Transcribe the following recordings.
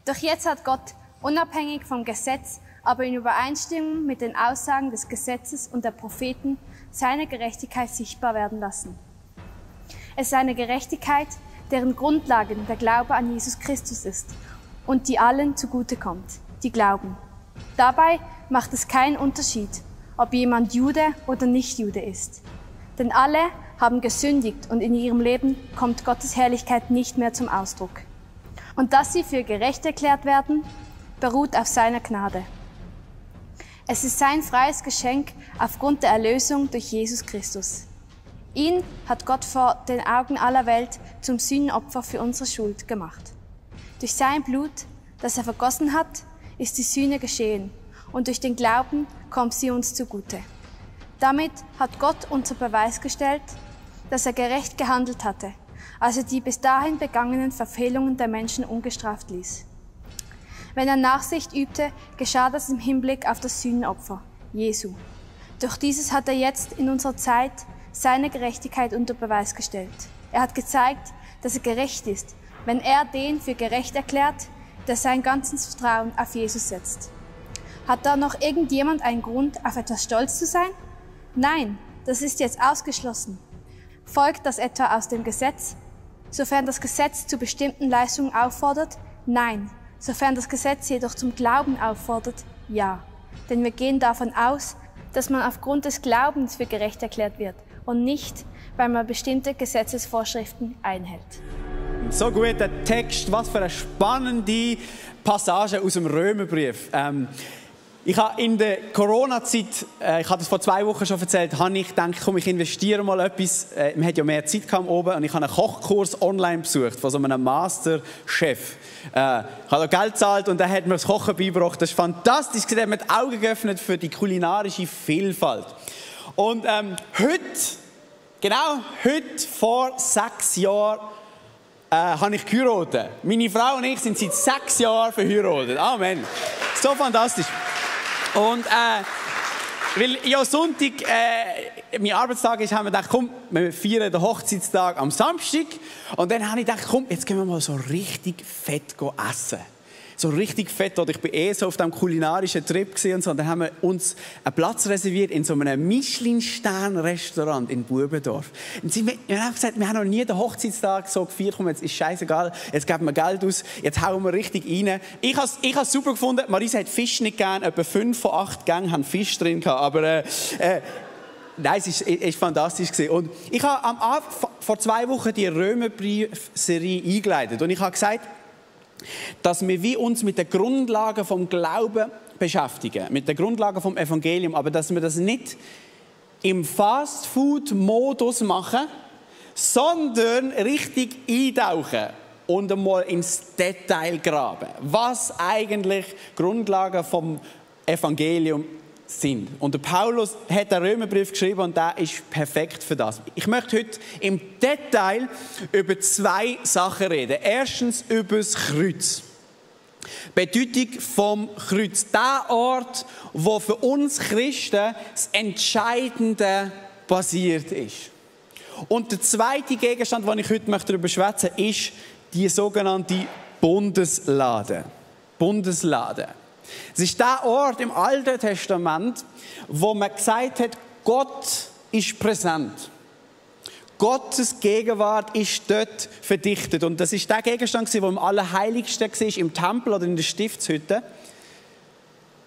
Doch jetzt hat Gott, unabhängig vom Gesetz, aber in Übereinstimmung mit den Aussagen des Gesetzes und der Propheten, seine Gerechtigkeit sichtbar werden lassen. Es ist eine Gerechtigkeit, deren Grundlage der Glaube an Jesus Christus ist und die allen zugutekommt, die glauben. Dabei macht es keinen Unterschied, ob jemand Jude oder nicht Jude ist. Denn alle haben gesündigt und in ihrem Leben kommt Gottes Herrlichkeit nicht mehr zum Ausdruck. Und dass sie für gerecht erklärt werden, beruht auf seiner Gnade. Es ist sein freies Geschenk aufgrund der Erlösung durch Jesus Christus. Ihn hat Gott vor den Augen aller Welt zum Sühnenopfer für unsere Schuld gemacht. Durch sein Blut, das er vergossen hat, ist die Sühne geschehen und durch den Glauben kommt sie uns zugute. Damit hat Gott unter Beweis gestellt, dass er gerecht gehandelt hatte, als er die bis dahin begangenen Verfehlungen der Menschen ungestraft ließ. Wenn er Nachsicht übte, geschah das im Hinblick auf das Sühnenopfer, Jesu. Durch dieses hat er jetzt in unserer Zeit seine Gerechtigkeit unter Beweis gestellt. Er hat gezeigt, dass er gerecht ist, wenn er den für gerecht erklärt, der sein ganzes Vertrauen auf Jesus setzt. Hat da noch irgendjemand einen Grund, auf etwas stolz zu sein? Nein, das ist jetzt ausgeschlossen. Folgt das etwa aus dem Gesetz? Sofern das Gesetz zu bestimmten Leistungen auffordert? Nein. Sofern das Gesetz jedoch zum Glauben auffordert? Ja. Denn wir gehen davon aus, dass man aufgrund des Glaubens für gerecht erklärt wird und nicht, weil man bestimmte Gesetzesvorschriften einhält. So gut, der Text, was für eine spannende Passage aus dem Römerbrief. Ich habe in der Corona-Zeit, ich habe das vor 2 Wochen schon erzählt, habe ich gedacht, komm, ich investiere mal etwas. Man hat ja mehr Zeit oben und ich habe einen Kochkurs online besucht von so einem Masterchef. Ich habe da Geld gezahlt und er hat mir das Kochen beigebracht. Das ist fantastisch. Er hat mir die Augen geöffnet für die kulinarische Vielfalt. Und heute vor 6 Jahren, habe ich geheiratet. Meine Frau und ich sind seit 6 Jahren verheiratet. Amen. So fantastisch. Und weil ja Sonntag mein Arbeitstag ist, haben wir gedacht, komm, wir feiern den Hochzeitstag am Samstag. Und dann habe ich gedacht, komm, jetzt gehen wir mal so richtig fett essen. So richtig fett. Oder ich war so auf diesem kulinarischen Trip und so. Und dann haben wir uns einen Platz reserviert in so einem Michelin-Stern-Restaurant in Bubendorf. Und wir haben gesagt, wir haben noch nie den Hochzeitstag so gefeiert. Komm, jetzt ist scheißegal, jetzt geben wir Geld aus, jetzt hauen wir richtig rein. Ich habe es super gefunden. Marisa hat Fisch nicht gern. Etwa 5 von 8 Gängen haben Fisch drin gehabt. Aber nein, es ist fantastisch gewesen. Und ich habe vor 2 Wochen die Römerbrief-Serie eingeleitet. Und ich habe gesagt, dass wir uns mit den Grundlagen vom Glauben beschäftigen, mit den Grundlagen vom Evangelium, aber dass wir das nicht im Fast-Food-Modus machen, sondern richtig eintauchen und einmal ins Detail graben, was eigentlich Grundlagen vom Evangelium sind. Und der Paulus hat einen Römerbrief geschrieben und der ist perfekt für das. Ich möchte heute im Detail über 2 Sachen reden. Erstens über das Kreuz. Bedeutung vom Kreuz. Der Ort, wo für uns Christen das Entscheidende passiert ist. Und der zweite Gegenstand, den ich heute darüber schwätzen möchte, ist die sogenannte Bundeslade. Bundeslade. Es ist der Ort im Alten Testament, wo man gesagt hat, Gott ist präsent. Gottes Gegenwart ist dort verdichtet. Und das ist der Gegenstand, der im Allerheiligsten war, im Tempel oder in der Stiftshütte.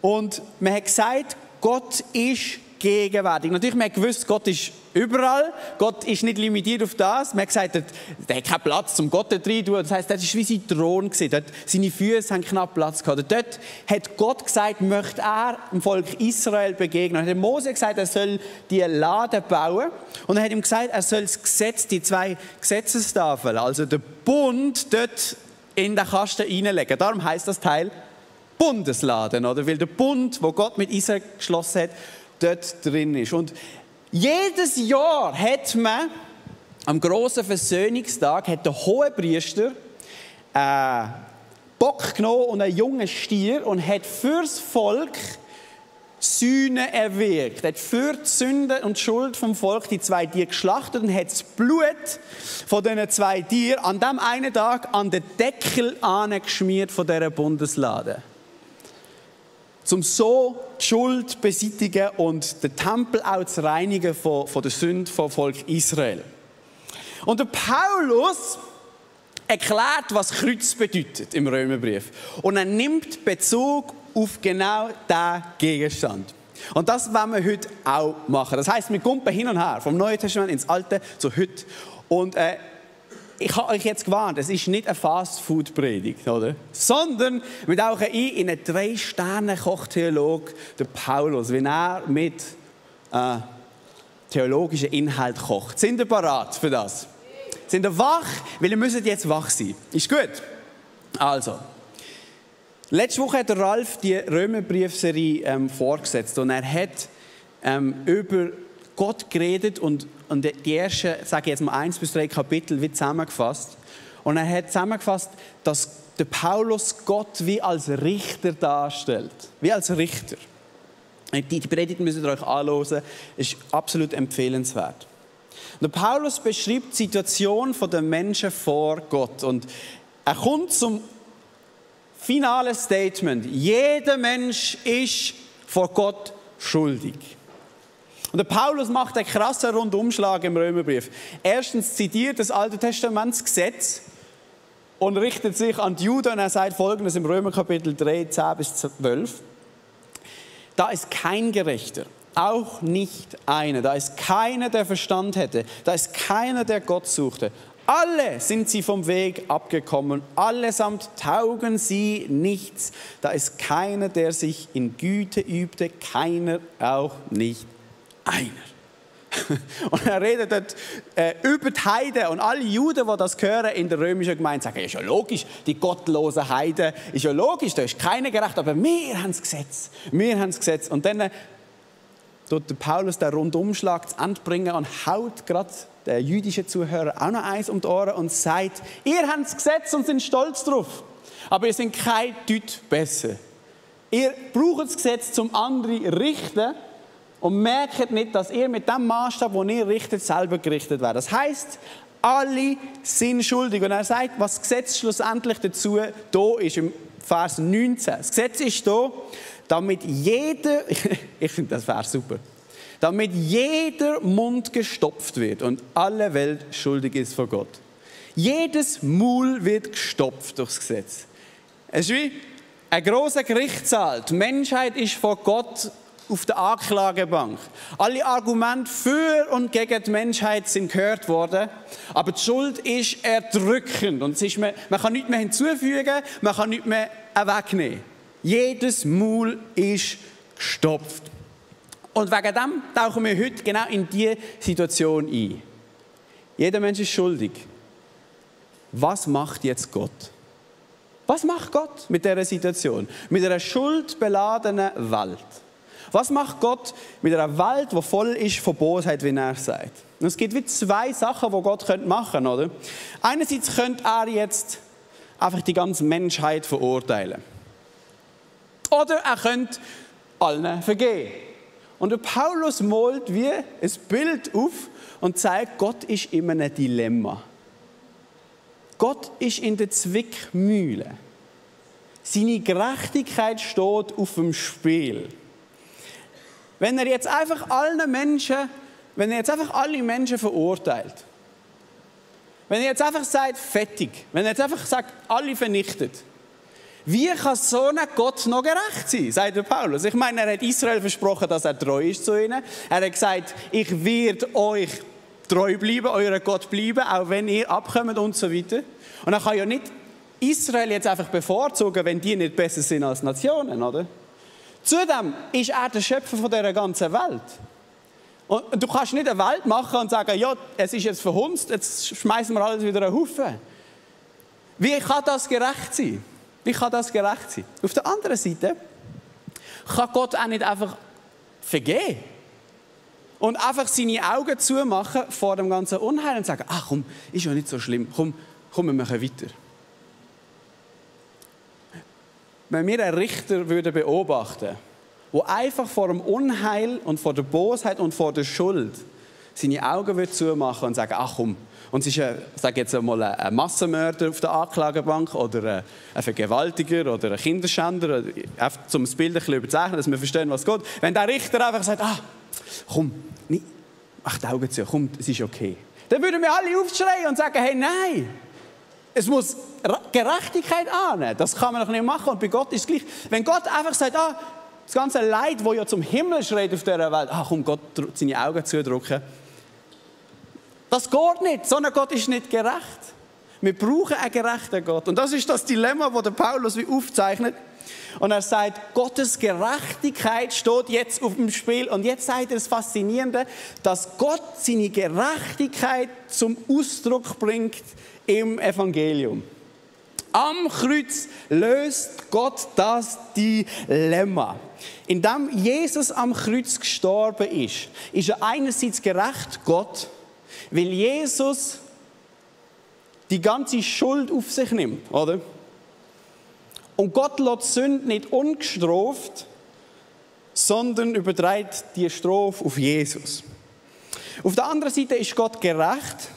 Und man hat gesagt, Gott ist gegenwärtig. Natürlich, man hat gewusst, Gott ist überall. Gott ist nicht limitiert auf das. Man hat gesagt, er hat keinen Platz, um Gott dort rein zu tun. Das heisst, das war wie sein Thron. Seine Füße haben knapp Platz gehabt. Dort hat Gott gesagt, möchte er dem Volk Israel begegnen. Er hat Mose gesagt, er soll die Lade bauen. Und er hat ihm gesagt, er soll das Gesetz, die 2 Gesetzestafeln, also den Bund, dort in den Kasten reinlegen. Darum heisst das Teil Bundeslade, oder? Weil der Bund, den Gott mit Israel geschlossen hat, dort drin ist. Und jedes Jahr hat man am grossen Versöhnungstag hat der Hohepriester einen Bock genommen und einen jungen Stier und hat fürs Volk Sühne erwirkt. Er hat für die Sünde und die Schuld vom Volk die 2 Tiere geschlachtet und hat das Blut von diesen 2 Tieren an diesem einen Tag an den Deckel angeschmiert von dieser Bundeslade. Um so die Schuld zu beseitigen und den Tempel auch zu reinigen von der Sünde vom Volk Israel. Und der Paulus erklärt, was Kreuz bedeutet im Römerbrief. Und er nimmt Bezug auf genau diesen Gegenstand. Und das wollen wir heute auch machen. Das heisst, wir kumpen hin und her, vom Neuen Testament ins Alte zu heute. Und ich habe euch jetzt gewarnt, es ist nicht eine Fast-Food-Predigt, oder? Sondern wir tauchen ein in einen 3-Sterne-Kochtheolog, der Paulus, wie er mit theologischen Inhalt kocht. Sind ihr bereit für das? Sind ihr wach? Weil ihr müsst jetzt wach sein. Ist gut? Also, letzte Woche hat der Ralf die Römerbriefserie vorgesetzt und er hat über Gott geredet und die ersten, sage ich jetzt mal 1 bis 3 Kapitel wie zusammengefasst. Und er hat zusammengefasst, dass der Paulus Gott wie als Richter darstellt. Wie als Richter. Die Predigt müsst ihr euch anhören, ist absolut empfehlenswert. Der Paulus beschreibt die Situation der Menschen vor Gott. Und er kommt zum finalen Statement. Jeder Mensch ist vor Gott schuldig. Und der Paulus macht einen krassen Rundumschlag im Römerbrief. Erstens zitiert das Alte Testamentsgesetz und richtet sich an die Juden und er sagt Folgendes im Römerkapitel 3, 10 bis 12. Da ist kein Gerechter, auch nicht einer. Da ist keiner, der Verstand hätte. Da ist keiner, der Gott suchte. Alle sind sie vom Weg abgekommen. Allesamt taugen sie nichts. Da ist keiner, der sich in Güte übte. Keiner, auch nicht einer. Und er redet dort über die Heiden und alle Juden, die das hören in der römischen Gemeinde, sagen, ist ja logisch, die gottlosen Heiden, ist ja logisch, da ist keiner gerecht, aber wir haben das Gesetz. Wir haben das Gesetz. Und dann tut der Paulus den Rundumschlag zu Ende bringen und haut gerade den jüdischen Zuhörer auch noch eins um die Ohren und sagt, ihr habt das Gesetz und sind stolz drauf, aber ihr seid kein Deut besser. Ihr braucht das Gesetz, um andere zu richten, und merkt nicht, dass ihr mit dem Maßstab, den ihr richtet, selber gerichtet werdet. Das heisst, alle sind schuldig. Und er sagt, was das Gesetz schlussendlich dazu da ist, im Vers 19. Das Gesetz ist da, damit jeder, ich finde das Vers super, damit jeder Mund gestopft wird und alle Welt schuldig ist vor Gott. Jedes Maul wird gestopft durchs Gesetz. Es ist wie ein grosser Gerichtssaal. Die Menschheit ist vor Gott auf der Anklagebank. Alle Argumente für und gegen die Menschheit sind gehört worden, aber die Schuld ist erdrückend und man kann nichts mehr hinzufügen, man kann nichts mehr wegnehmen. Jedes Maul ist gestopft. Und wegen dem tauchen wir heute genau in diese Situation ein. Jeder Mensch ist schuldig. Was macht jetzt Gott? Was macht Gott mit dieser Situation? Mit einer schuldbeladenen Welt? Was macht Gott mit einer Welt, die voll ist von Bosheit, wie er sagt? Und es gibt wie 2 Sachen, die Gott machen könnte, oder? Einerseits könnte er jetzt einfach die ganze Menschheit verurteilen. Oder er könnte allen vergeben. Und der Paulus malt wie ein Bild auf und zeigt, Gott ist in einem Dilemma. Gott ist in der Zwickmühle. Seine Gerechtigkeit steht auf dem Spiel. Wenn er jetzt einfach alle Menschen verurteilt, wenn er jetzt einfach sagt, fertig, wenn er jetzt einfach sagt, alle vernichtet, wie kann so ein Gott noch gerecht sein, sagt der Paulus. Ich meine, er hat Israel versprochen, dass er treu ist zu ihnen. Er hat gesagt, ich werde euch treu bleiben, euer Gott bleiben, auch wenn ihr abkommt und so weiter. Und er kann ja nicht Israel jetzt einfach bevorzugen, wenn die nicht besser sind als Nationen, oder? Zudem ist er der Schöpfer von dieser ganzen Welt. Und du kannst nicht eine Welt machen und sagen, ja, es ist jetzt verhunzt, jetzt schmeißen wir alles wieder einen Haufen. Wie kann das gerecht sein? Wie kann das gerecht sein? Auf der anderen Seite kann Gott auch nicht einfach vergeben und einfach seine Augen zumachen vor dem ganzen Unheil und sagen, ach komm, ist ja nicht so schlimm, komm, wir machen weiter. Wenn wir einen Richter beobachten der einfach vor dem Unheil und vor der Bosheit und vor der Schuld seine Augen zumachen und sagen, ach komm, und es ist, sage jetzt einmal, ein Massenmörder auf der Anklagebank oder ein Vergewaltiger oder ein Kinderschänder, einfach um das Bild ein bisschen überzeichnen, dass wir verstehen, was geht. Wenn der Richter einfach sagt, komm, mach die Augen zu, komm, es ist okay. Dann würden wir alle aufschreien und sagen, hey, nein, es muss Gerechtigkeit annehmen. Das kann man doch nicht machen. Und bei Gott ist es gleich. Wenn Gott einfach sagt, das ganze Leid, das ja zum Himmel schreit auf dieser Welt, komm, Gott seine Augen zudrücken. Das geht nicht, sondern Gott ist nicht gerecht. Wir brauchen einen gerechten Gott. Und das ist das Dilemma, das der Paulus wie aufzeichnet. Und er sagt, Gottes Gerechtigkeit steht jetzt auf dem Spiel. Und jetzt sagt er das Faszinierende, dass Gott seine Gerechtigkeit zum Ausdruck bringt im Evangelium. Am Kreuz löst Gott das Dilemma. Indem Jesus am Kreuz gestorben ist er einerseits gerecht Gott, weil Jesus die ganze Schuld auf sich nimmt, oder? Und Gott lässt Sünde nicht ungestraft, sondern überträgt die Strafe auf Jesus. Auf der anderen Seite ist Gott gerecht,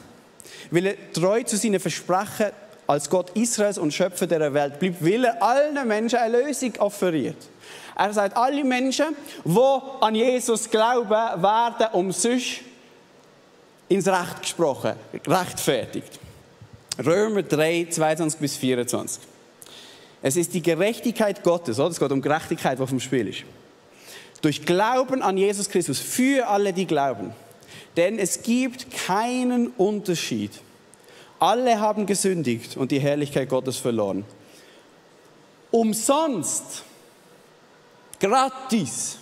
weil er treu zu seinen Versprechen als Gott Israels und Schöpfer dieser Welt bleibt, weil er allen Menschen eine Lösung offeriert. Er sagt, alle Menschen, die an Jesus glauben, werden umsonst ins Recht gesprochen, rechtfertigt. Römer 3, 22-24. Es ist die Gerechtigkeit Gottes, oder? Es geht um Gerechtigkeit, die auf dem Spiel ist. Durch Glauben an Jesus Christus, für alle, die glauben. Denn es gibt keinen Unterschied. Alle haben gesündigt und die Herrlichkeit Gottes verloren. Umsonst, gratis,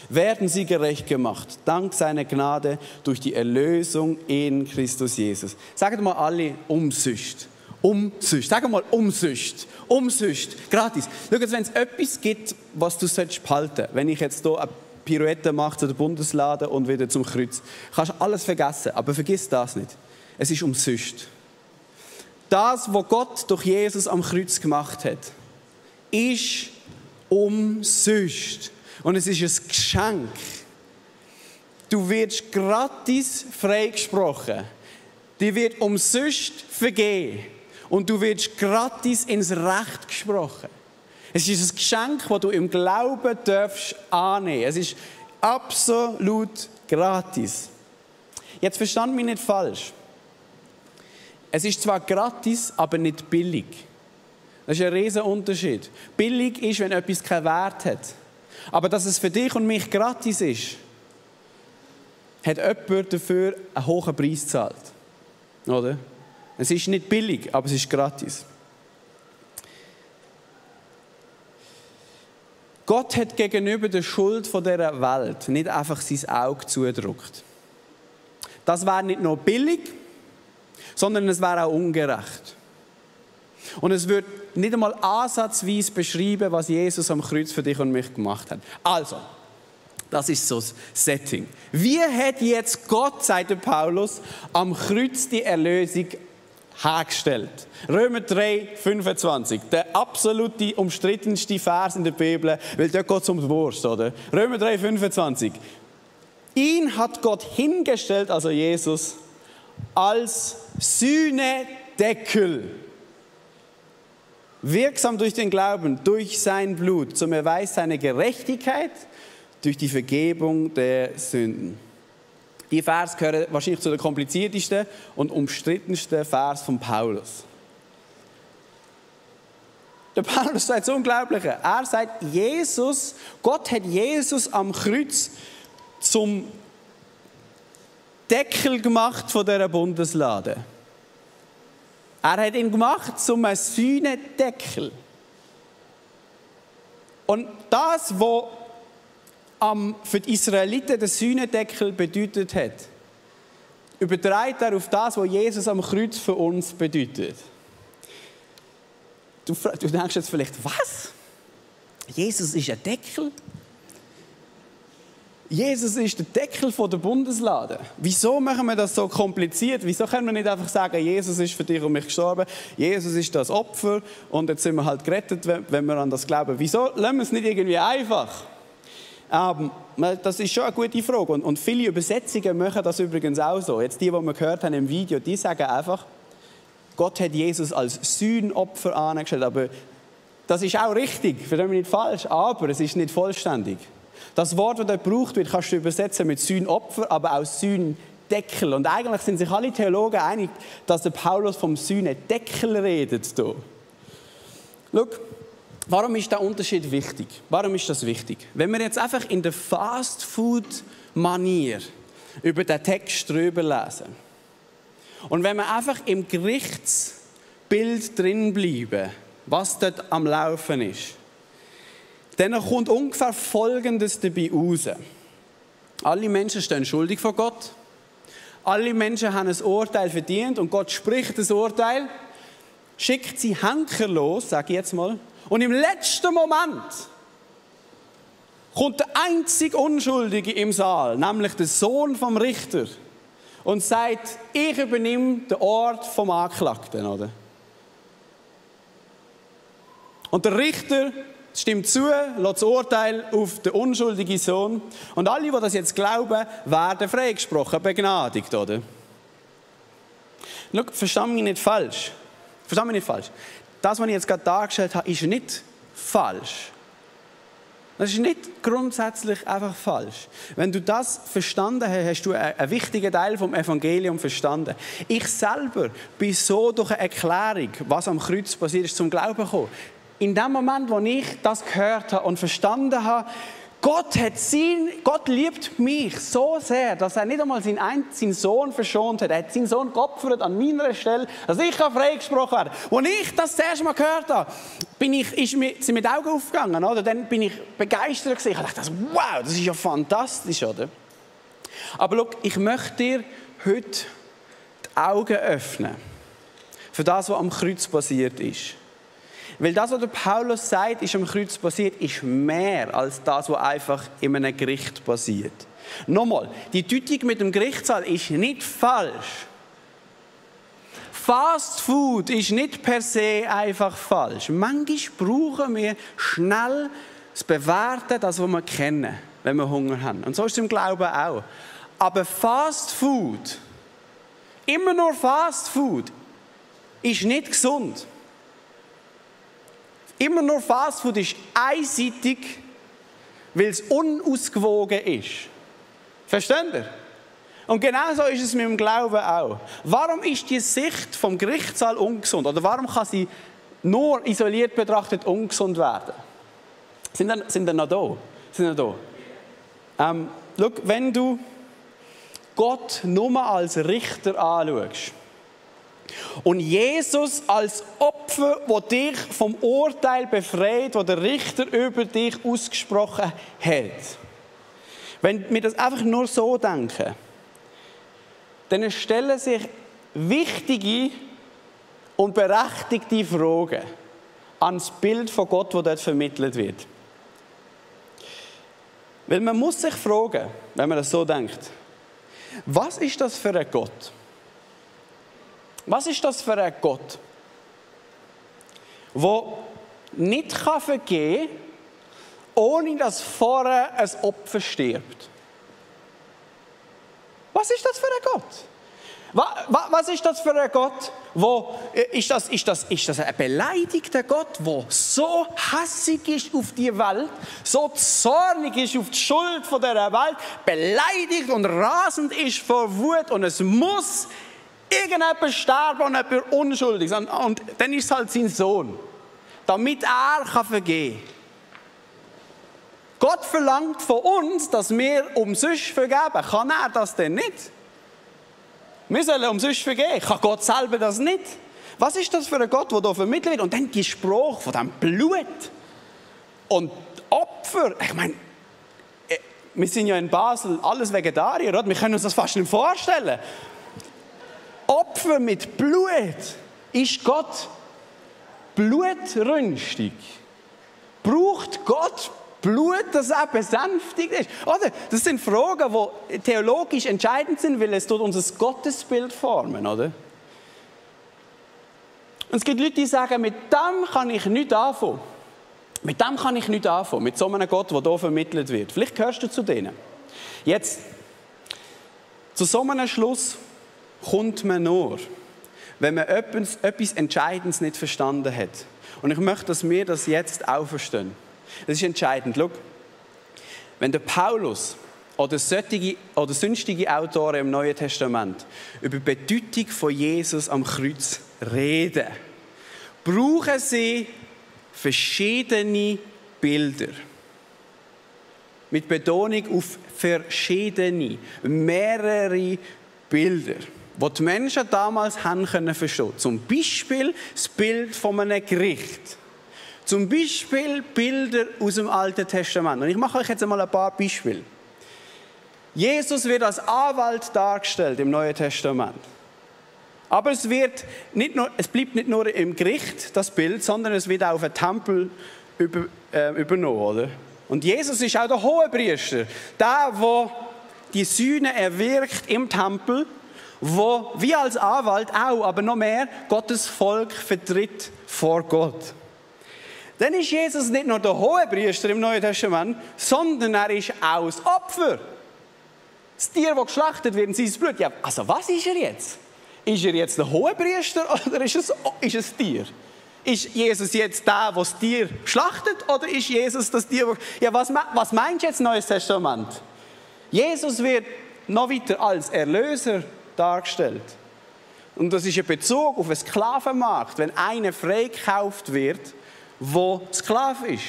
werden sie gerecht gemacht, dank seiner Gnade durch die Erlösung in Christus Jesus. Sagt mal alle, umsonst. Umsonst. Sag mal, umsonst. Umsonst. Gratis. Schau jetzt, wenn es etwas gibt, was du behalten solltest, wenn ich jetzt hier eine Pirouette mache zu der Bundeslade und wieder zum Kreuz, kannst du alles vergessen, aber vergiss das nicht. Es ist umsonst. Das, was Gott durch Jesus am Kreuz gemacht hat, ist umsonst. Und es ist ein Geschenk. Du wirst gratis freigesprochen. Dir wird umsonst vergeben. Und du wirst gratis ins Recht gesprochen. Es ist ein Geschenk, das du im Glauben darfst annehmen. Es ist absolut gratis. Jetzt verstand mich nicht falsch. Es ist zwar gratis, aber nicht billig. Das ist ein riesen Unterschied. Billig ist, wenn etwas keinen Wert hat. Aber dass es für dich und mich gratis ist, hat jemand dafür einen hohen Preis gezahlt. Oder? Es ist nicht billig, aber es ist gratis. Gott hat gegenüber der Schuld dieser Welt nicht einfach sein Auge zugedrückt. Das wäre nicht nur billig, sondern es wäre auch ungerecht. Und es wird nicht einmal ansatzweise beschreiben, was Jesus am Kreuz für dich und mich gemacht hat. Also, das ist so das Setting. Wie hat jetzt Gott, sagt der Paulus, am Kreuz die Erlösung hergestellt? Römer 3, 25. Der absolute umstrittenste Vers in der Bibel, weil dort geht es um die Wurst, oder? Römer 3, 25. Ihn hat Gott hingestellt, also Jesus, als Sühnedeckel. Wirksam durch den Glauben, durch sein Blut, zum Erweis seiner Gerechtigkeit, durch die Vergebung der Sünden. Die Vers gehören wahrscheinlich zu den kompliziertesten und umstrittensten Vers von Paulus. Der Paulus sagt das Unglaubliche. Er sagt, Gott hat Jesus am Kreuz zum Deckel gemacht von dieser Bundeslade. Er hat ihn gemacht zum Sühnedeckel. Und das, was für die Israeliten der Sühnedeckel bedeutet hat, überträgt er auf das, was Jesus am Kreuz für uns bedeutet. Du denkst jetzt vielleicht, was? Jesus ist ein Deckel? Jesus ist der Deckel der Bundeslade. Wieso machen wir das so kompliziert? Wieso können wir nicht einfach sagen, Jesus ist für dich und mich gestorben, Jesus ist das Opfer und jetzt sind wir halt gerettet, wenn wir an das glauben. Wieso lassen wir es nicht irgendwie einfach? Das ist schon eine gute Frage. Und viele Übersetzungen machen das übrigens auch so. Jetzt die wir gehört haben im Video, die sagen einfach, Gott hat Jesus als Sühnopfer angestellt. Aber das ist auch richtig, verstehen wir nicht falsch, aber es ist nicht vollständig. Das Wort, das dort gebraucht wird, kannst du übersetzen mit Sühnopfer, aber auch Sühndeckel. Und eigentlich sind sich alle Theologen einig, dass der Paulus vom Sühnedeckel redet. Hier. Schau, warum ist der Unterschied wichtig? Warum ist das wichtig? Wenn wir jetzt einfach in der Fast-Food-Manier über den Text drüber lesen und wenn wir einfach im Gerichtsbild drin bleiben, was dort am Laufen ist, dann kommt ungefähr Folgendes dabei raus. Alle Menschen stehen schuldig vor Gott. Alle Menschen haben ein Urteil verdient und Gott spricht das Urteil, schickt sie Henker los, sage ich jetzt mal, und im letzten Moment kommt der einzig Unschuldige im Saal, nämlich der Sohn vom Richter, und sagt, ich übernehme den Ort vom Angeklagten, oder? Und der Richter stimmt zu, lässt das Urteil auf den unschuldigen Sohn. Und alle, die das jetzt glauben, werden freigesprochen, begnadigt, oder? Schau, versteh mich nicht falsch. Versteh mich nicht falsch. Das, was ich jetzt gerade dargestellt habe, ist nicht falsch. Das ist nicht grundsätzlich einfach falsch. Wenn du das verstanden hast, hast du einen wichtigen Teil vom Evangelium verstanden. Ich selber bin so durch eine Erklärung, was am Kreuz passiert ist, zum Glauben gekommen. In dem Moment, wo ich das gehört habe und verstanden habe, Gott liebt mich so sehr, dass er nicht einmal seinen Sohn verschont hat. Er hat seinen Sohn geopfert an meiner Stelle, dass ich freigesprochen werden kann. Als ich das zuerst mal gehört habe, sind mir die Augen aufgegangen. Oder? Dann bin ich begeistert gewesen. Ich dachte, wow, das ist ja fantastisch, oder? Aber schau, ich möchte dir heute die Augen öffnen für das, was am Kreuz passiert ist. Weil das, was der Paulus sagt, ist am Kreuz passiert, ist mehr als das, was einfach in einem Gericht passiert. Nochmal, die Deutung mit dem Gerichtssaal ist nicht falsch. Fast Food ist nicht per se einfach falsch. Manchmal brauchen wir schnell das Bewerten, das, was wir kennen, wenn wir Hunger haben. Und so ist es im Glauben auch. Aber Fast Food, immer nur Fast Food, ist nicht gesund. Immer nur Fastfood ist einseitig, weil es unausgewogen ist. Versteht ihr? Und genauso ist es mit dem Glauben auch. Warum ist die Sicht vom Gerichtssaal ungesund? Oder warum kann sie nur isoliert betrachtet ungesund werden? Sind ihr noch da? Schau, wenn du Gott nur als Richter anschaust, und Jesus als Opfer, das dich vom Urteil befreit, das der Richter über dich ausgesprochen hat. Wenn wir das einfach nur so denken, dann stellen sich wichtige und berechtigte Fragen ans Bild von Gott, das dort vermittelt wird. Weil man muss sich fragen, wenn man das so denkt, was ist das für ein Gott? Was ist das für ein Gott, der nicht vergeben kann, ohne dass vorher ein Opfer stirbt? Was ist das für ein Gott? Was ist das für ein Gott? Ist das ein beleidigter Gott, der so hässig ist auf die Welt, so zornig ist auf die Schuld dieser Welt, beleidigt und rasend ist vor Wut und es muss irgendjemand sterben und jemand unschuldig. Und dann ist es halt sein Sohn. Damit er vergeben kann. Gott verlangt von uns, dass wir umsonst vergeben. Kann er das denn nicht? Wir sollen umsonst vergeben. Kann Gott selber das nicht? Was ist das für ein Gott, der hier vermittelt wird? Und dann die Spruch von dem Blut und Opfer. Ich meine, wir sind ja in Basel alles Vegetarier, oder? Wir können uns das fast nicht vorstellen. Opfer mit Blut. Ist Gott blutrünstig? Braucht Gott Blut, das er besänftigt ist? Oder? Das sind Fragen, die theologisch entscheidend sind, weil es dort unser Gottesbild formen, oder? Und es gibt Leute, die sagen, mit dem kann ich nichts anfangen. Mit dem kann ich nichts anfangen, mit so einem Gott, der hier vermittelt wird. Vielleicht gehörst du zu denen. Jetzt, zu so einem Schluss kommt man nur, wenn man etwas Entscheidendes nicht verstanden hat. Und ich möchte, dass wir das jetzt auch verstehen. Das ist entscheidend. Schau, wenn der Paulus oder sonstige Autoren im Neuen Testament über die Bedeutung von Jesus am Kreuz reden, brauchen sie verschiedene Bilder. Mit Betonung auf verschiedene, mehrere Bilder, die die Menschen damals haben können verstehen. Zum Beispiel das Bild von einem Gericht. Zum Beispiel Bilder aus dem Alten Testament. Und ich mache euch jetzt einmal ein paar Beispiele. Jesus wird als Anwalt dargestellt im Neuen Testament. Aber es bleibt nicht nur im Gericht, das Bild, sondern es wird auch auf den Tempel übernommen. Oder? Und Jesus ist auch der Hohepriester, der die Sühne erwirkt im Tempel, wo wie als Anwalt auch, aber noch mehr, Gottes Volk vertritt vor Gott. Dann ist Jesus nicht nur der Hohepriester im Neuen Testament, sondern er ist auch das Opfer. Das Tier, das geschlachtet wird, sein Blut. Ja, also was ist er jetzt? Ist er jetzt der Hohepriester oder ist es Tier? Ist Jesus jetzt der das Tier schlachtet oder ist Jesus das Tier, ja, was meinst du jetzt Neues Testament? Jesus wird noch weiter als Erlöser dargestellt. Und das ist ein Bezug auf einen Sklavenmarkt, wenn einer freigekauft wird, der Sklave ist.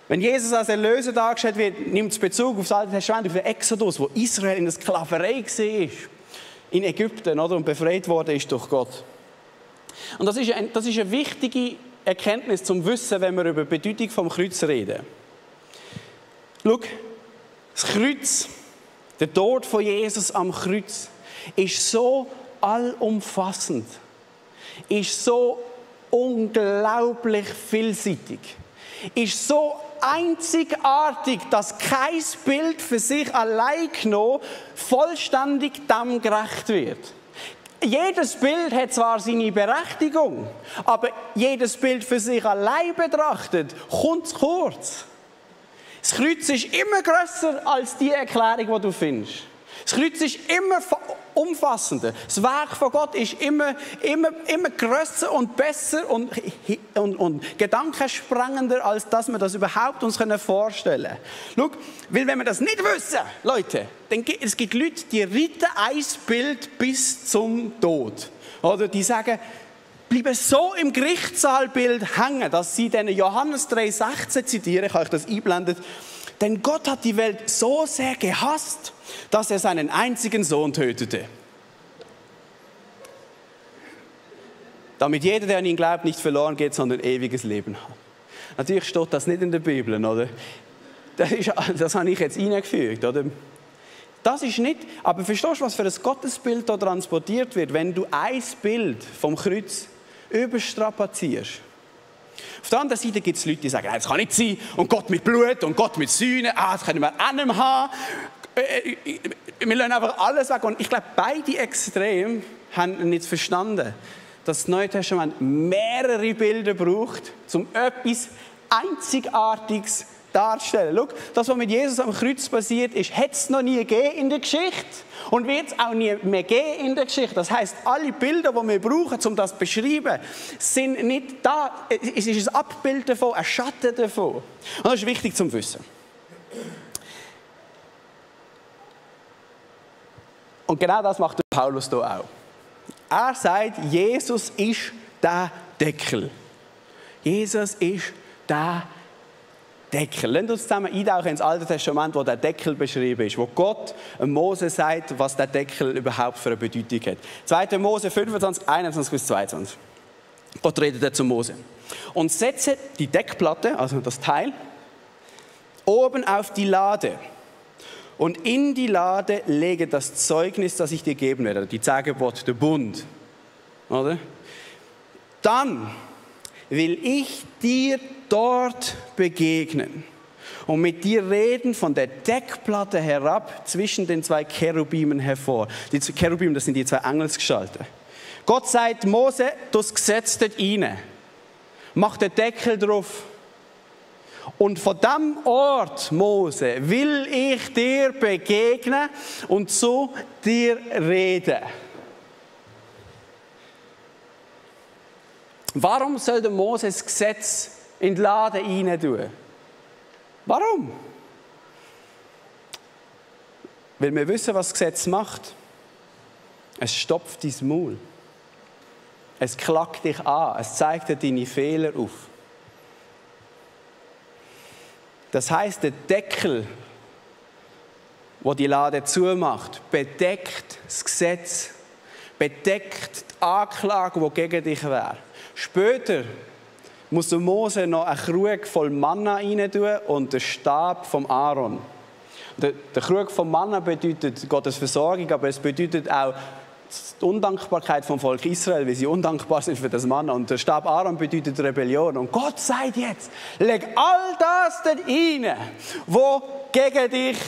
Wenn Jesus als Erlöser dargestellt wird, nimmt es Bezug auf das Alte Testament, auf den Exodus, wo Israel in der Sklaverei war, in Ägypten, oder, und befreit worden ist durch Gott. Und das ist eine wichtige Erkenntnis zum Wissen, wenn wir über die Bedeutung vom Kreuz reden. Schau, das Kreuz, der Tod von Jesus am Kreuz, ist so allumfassend, ist so unglaublich vielseitig, ist so einzigartig, dass kein Bild für sich allein genommen vollständig dem gerecht wird. Jedes Bild hat zwar seine Berechtigung, aber jedes Bild für sich allein betrachtet kommt zu kurz. Das Kreuz ist immer grösser als die Erklärung, die du findest. Das Kreuz ist immer umfassender. Das Werk von Gott ist immer grösser und besser und gedankensprengender, als dass wir das überhaupt uns vorstellen können. Schau, weil wenn wir das nicht wissen, Leute, dann es gibt Leute, die reiten ein Bild bis zum Tod. Oder die sagen, bleiben so im Gerichtssaalbild hängen, dass sie den Johannes 3,16 zitieren, ich habe euch das einblenden. Denn Gott hat die Welt so sehr gehasst, dass er seinen einzigen Sohn tötete. Damit jeder, der an ihn glaubt, nicht verloren geht, sondern ewiges Leben hat. Natürlich steht das nicht in der Bibel, oder? Das habe ich jetzt reingefügt, oder? Das ist nicht, aber verstehst du, was für ein Gottesbild da transportiert wird, wenn du ein Bild vom Kreuz überstrapazierst? Auf der anderen Seite gibt es Leute, die sagen, das kann nicht sein, und Gott mit Blut und Gott mit Sühne, das können wir auch nicht mehr haben. Wir lassen einfach alles weg. Und ich glaube, beide Extreme haben nicht verstanden, dass das Neue Testament mehrere Bilder braucht, um etwas Einzigartiges darzustellen. Schau, das, was mit Jesus am Kreuz passiert ist, hat es noch nie gegeben in der Geschichte und wird es auch nie mehr geben in der Geschichte. Das heisst, alle Bilder, die wir brauchen, um das zu beschreiben, sind nicht da. Es ist ein Abbild davon, ein Schatten davon. Und das ist wichtig zum Wissen. Und genau das macht Paulus hier auch. Er sagt, Jesus ist der Deckel. Jesus ist der Deckel. Lasst uns zusammen eintauchen ins Alte Testament, wo der Deckel beschrieben ist, wo Gott Mose sagt, was der Deckel überhaupt für eine Bedeutung hat. 2. Mose 25, 21 bis 22. Gott redet zu Mose. Und setze die Deckplatte, also das Teil, oben auf die Lade. Und in die Lade lege das Zeugnis, das ich dir geben werde, die 10 Gebote, der Bund. Oder? Dann will ich dir dort begegnen und mit dir reden von der Deckplatte herab zwischen den 2 Cherubimen hervor. Die Cherubim, das sind die 2 Engelsgestalten. Gott sagt, Mose, das Gesetz dort rein. Mach den Deckel drauf. Und von diesem Ort, Mose, will ich dir begegnen und zu dir reden. Warum soll der Mose das Gesetz in den Laden rein tun? Warum? Weil wir wissen, was das Gesetz macht. Es stopft dein Maul. Es klagt dich an. Es zeigt dir deine Fehler auf. Das heisst, der Deckel, der die Lade zumacht, bedeckt das Gesetz, bedeckt die Anklage, die gegen dich wäre. Später muss der Mose noch einen Krug voll Manna rein tun und den Stab vom Aaron. Der Krug vom Manna bedeutet Gottes Versorgung, aber es bedeutet auch die Undankbarkeit vom Volk Israel, weil sie undankbar sind für das Manna. Und der Stab Aaron bedeutet Rebellion. Und Gott sagt jetzt, leg all das dort rein, wo gegen dich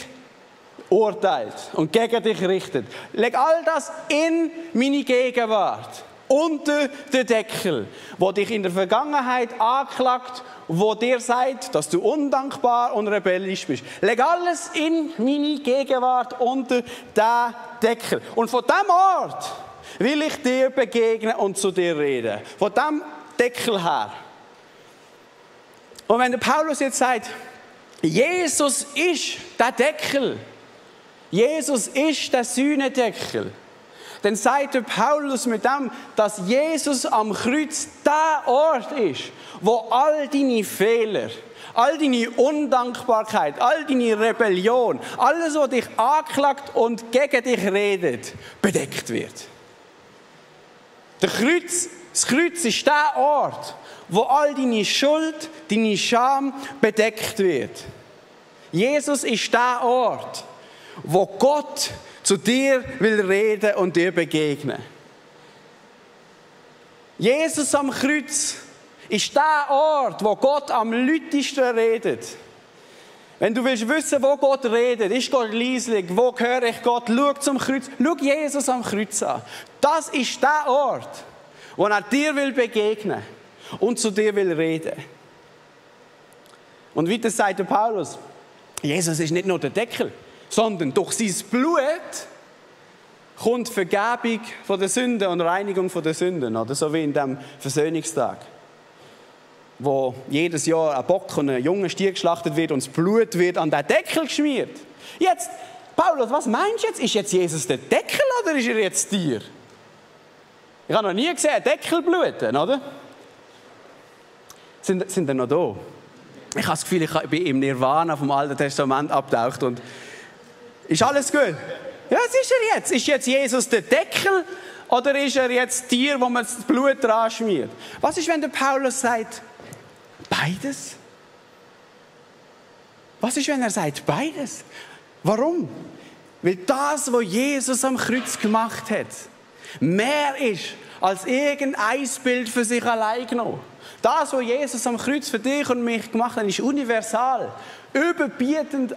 urteilt und gegen dich richtet. Leg all das in meine Gegenwart, unter den Deckel, wo dich in der Vergangenheit anklagt, wo dir sagt, dass du undankbar und rebellisch bist. Leg alles in meine Gegenwart unter den Deckel. Und von diesem Ort will ich dir begegnen und zu dir reden. Von diesem Deckel her. Und wenn der Paulus jetzt sagt, Jesus ist der Deckel, Jesus ist der Sühnedeckel, dann sagt der Paulus mit dem, dass Jesus am Kreuz der Ort ist, wo all deine Fehler, all deine Undankbarkeit, all deine Rebellion, alles, was dich anklagt und gegen dich redet, bedeckt wird. Das Kreuz ist der Ort, wo all deine Schuld, deine Scham bedeckt wird. Jesus ist der Ort, wo Gott zu dir will reden und dir begegnen. Jesus am Kreuz ist der Ort, wo Gott am lautesten redet. Wenn du willst wissen, wo Gott redet, ist Gott leislich, wo höre ich Gott, schau zum Kreuz, schau Jesus am Kreuz an. Das ist der Ort, wo er dir will begegnen und zu dir will reden. Und weiter sagt der Paulus, Jesus ist nicht nur der Deckel, sondern durch sein Blut kommt Vergebung von der Sünden und Reinigung von der Sünden. Oder so wie in dem Versöhnungstag, wo jedes Jahr ein Bock und ein junger Stier geschlachtet wird und das Blut wird an den Deckel geschmiert. Jetzt, Paulus, was meinst du jetzt? Ist jetzt Jesus der Deckel oder ist er jetzt Tier? Ich habe noch nie gesehen, einen Deckel bluten, oder? Sind noch da? Ich habe das Gefühl, ich bin im Nirvana vom Alten Testament abgetaucht und ist alles gut? Ja, was ist er jetzt? Ist jetzt Jesus der Deckel oder ist er jetzt das Tier, wo man das Blut dran schmiert? Was ist, wenn der Paulus sagt, beides? Was ist, wenn er sagt, beides? Warum? Weil das, was Jesus am Kreuz gemacht hat, mehr ist als irgendein Bild für sich allein genommen. Das, was Jesus am Kreuz für dich und mich gemacht hat, ist universal, überbietend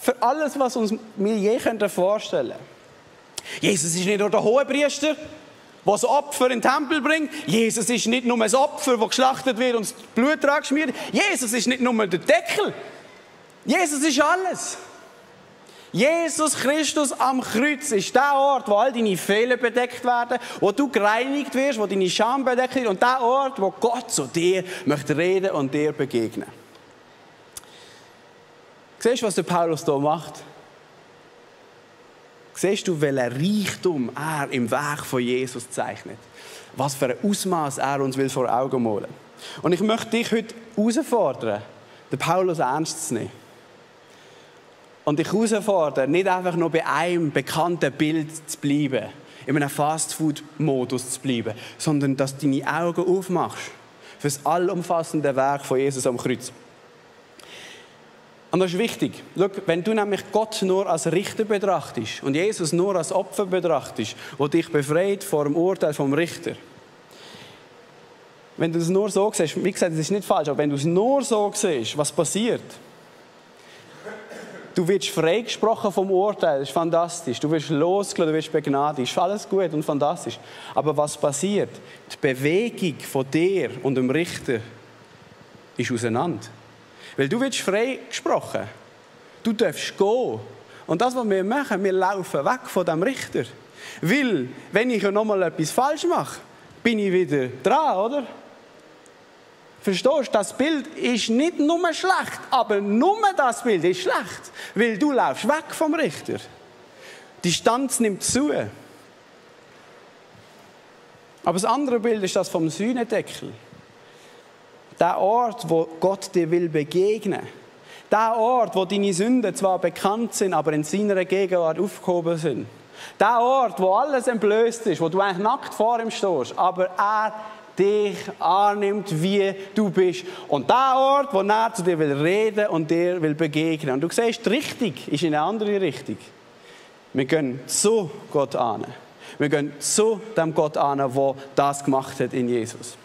für alles, was uns wir je vorstellen können. Jesus ist nicht nur der Hohepriester, der das Opfer in den Tempel bringt. Jesus ist nicht nur ein Opfer, das geschlachtet wird und das Blut dran geschmiert wird. Jesus ist nicht nur der Deckel. Jesus ist alles. Jesus Christus am Kreuz ist der Ort, wo all deine Fehler bedeckt werden, wo du gereinigt wirst, wo deine Scham bedeckt wird und der Ort, wo Gott zu dir möchte reden und dir begegnen. Siehst du, was der Paulus hier macht? Siehst du, welchen Reichtum er im Weg von Jesus zeichnet? Was für ein Ausmaß er uns will vor Augen malen. Und ich möchte dich heute herausfordern, den Paulus ernst zu nehmen. Und dich herausfordern, nicht einfach nur bei einem bekannten Bild zu bleiben, in einem Fast-Food-Modus zu bleiben, sondern dass du deine Augen aufmachst für das allumfassende Werk von Jesus am Kreuz. Und das ist wichtig. Schau, wenn du nämlich Gott nur als Richter betrachtest und Jesus nur als Opfer betrachtest, der dich befreit vor dem Urteil vom Richter. Wenn du es nur so siehst, wie gesagt, das ist nicht falsch, aber wenn du es nur so siehst, was passiert? Du wirst freigesprochen vom Urteil, das ist fantastisch. Du wirst losgelassen, du wirst begnadigt, ist alles gut und fantastisch. Aber was passiert? Die Bewegung von dir und dem Richter ist auseinander. Weil du wirst frei gesprochen. Du darfst gehen. Und das, was wir machen, wir laufen weg von dem Richter. Weil, wenn ich noch mal etwas falsch mache, bin ich wieder dran, oder? Verstehst du, das Bild ist nicht nur schlecht, aber nur das Bild ist schlecht. Weil du laufst weg vom Richter. Die Distanz nimmt zu. Aber das andere Bild ist das vom Sühnedeckel. Der Ort, wo Gott dir will begegnen. Der Ort, wo deine Sünden zwar bekannt sind, aber in seiner Gegenwart aufgehoben sind. Der Ort, wo alles entblößt ist, wo du eigentlich nackt vor ihm stehst, aber er dich annimmt, wie du bist. Und der Ort, wo er zu dir will reden und dir will begegnen. Und du siehst, die Richtung ist in eine andere Richtung. Wir gehen zu Gott an. Wir gehen zu dem Gott an, der das gemacht hat in Jesus.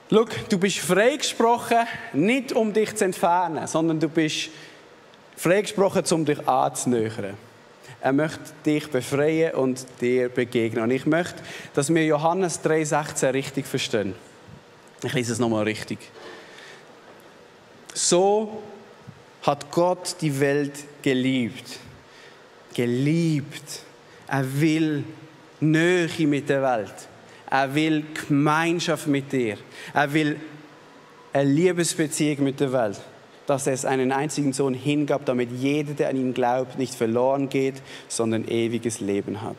Schau, du bist freigesprochen, nicht um dich zu entfernen, sondern du bist freigesprochen, um dich anzunähern. Er möchte dich befreien und dir begegnen. Und ich möchte, dass wir Johannes 3,16 richtig verstehen. Ich lese es nochmal richtig. So hat Gott die Welt geliebt. Geliebt. Er will Nähe mit der Welt. Er will Gemeinschaft mit dir. Er will eine Liebesbeziehung mit der Welt. Dass er es einen einzigen Sohn hingab, damit jeder, der an ihn glaubt, nicht verloren geht, sondern ewiges Leben hat.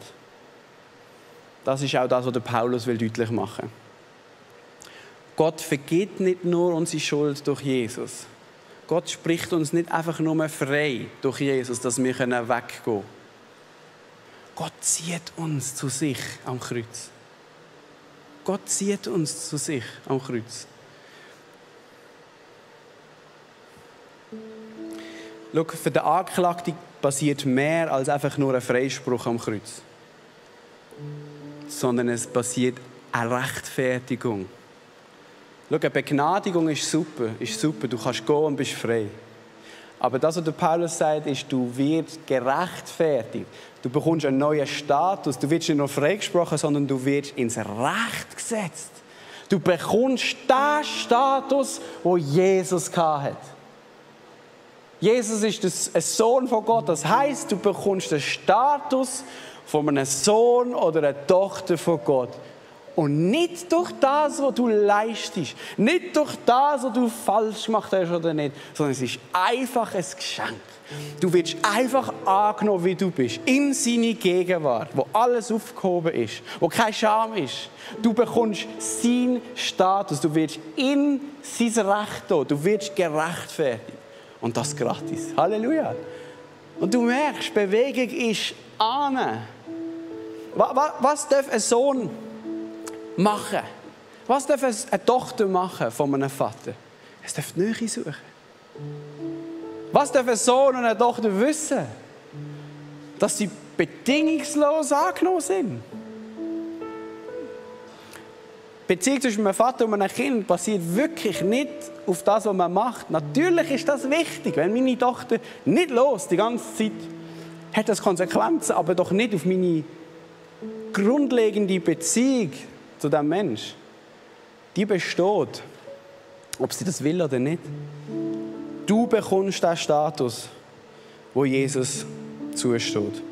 Das ist auch das, was der Paulus will deutlich machen. Gott vergibt nicht nur unsere Schuld durch Jesus. Gott spricht uns nicht einfach nur frei durch Jesus, dass wir weggehen können. Gott zieht uns zu sich am Kreuz. Gott zieht uns zu sich am Kreuz. Schau, für den Angeklagten passiert mehr als einfach nur ein Freispruch am Kreuz. Sondern es passiert eine Rechtfertigung. Schau, eine Begnadigung ist super. Du kannst gehen und bist frei. Aber das, was der Paulus sagt, ist, du wirst gerechtfertigt. Du bekommst einen neuen Status. Du wirst nicht nur freigesprochen, sondern du wirst ins Recht gesetzt. Du bekommst den Status, den Jesus hatte. Jesus ist ein Sohn von Gott. Das heisst, du bekommst den Status von einem Sohn oder einer Tochter von Gott. Und nicht durch das, was du leistest, nicht durch das, was du falsch gemacht hast oder nicht, sondern es ist einfach ein Geschenk. Du wirst einfach angenommen, wie du bist, in seine Gegenwart, wo alles aufgehoben ist, wo kein Scham ist. Du bekommst seinen Status, du wirst in sein Recht da, du wirst gerechtfertigt. Und das gratis. Halleluja. Und du merkst, Bewegung ist an. Was darf ein Sohn machen? Was darf eine Tochter machen von einem Vater? Es darf die Nähe suchen. Was darf ein Sohn und eine Tochter wissen? Dass sie bedingungslos angenommen sind. Die Beziehung zwischen einem Vater und einem Kind basiert wirklich nicht auf das, was man macht. Natürlich ist das wichtig. Wenn meine Tochter nicht die ganze Zeit, hat das Konsequenzen, aber doch nicht auf meine grundlegende Beziehung zu diesem Mensch. Die besteht, ob sie das will oder nicht. Du bekommst den Status, wo Jesus zusteht.